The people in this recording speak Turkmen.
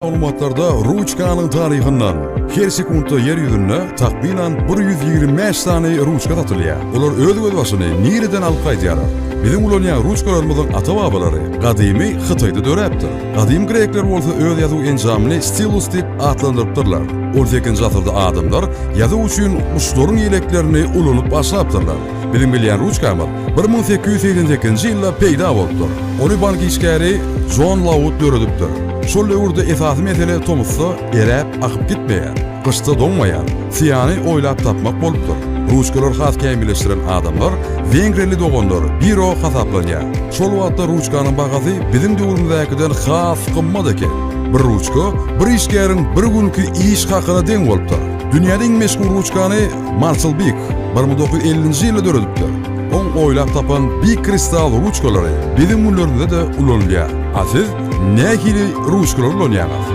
Maglumatlarda ruçkanyň taryhyndan, Her sekuntda ýer ýüzünde takmynan 125 sany ruçka satylýar. Olar öz gözbaşyny nireden alyp gaýdýarlar? Biziň ulanýan ruçkalarymyzyň ata-babalary gadymy Hytaýda döräpdir. Gadym grekler bolsa öz ýazuw enjamyny stilus diýip atlandyrypdyrlar. On sekizinji asyrda adamlar ýazuw üçin guşlaryň ýeleklerini ulanyp başlapdyrlar. Biziň bilýän ruçkamyz 1888-nji ýylda peýda bolupdyr. Ony bank işgäri Jon Laud döredipdir. Şol döwürde esasy mesele tomusda eräp akyp gitmeýän, gyşda doňmaýan syýany oýlap tapmak bolupdyr. Ruçkalary has kämilleşdiren adamlar wengriýaly doganlar Biro hasaplanýar. Şol wagtda ruçkanyň bahasy biziň döwrümizdäkiden has gymmat eken. Bir ruçka bir işgäriň bir günki iş hakyna deň bolupdyr. Dünýäde iň meşhur ruçkany Marsel Bik 1950-nji ýylda döredipdir. Oň oýlap tapan Bik kristal ruçkalary biziň günlerimizde-de ulanylýar. A siz nähili ruçkalary ulanýaňyz?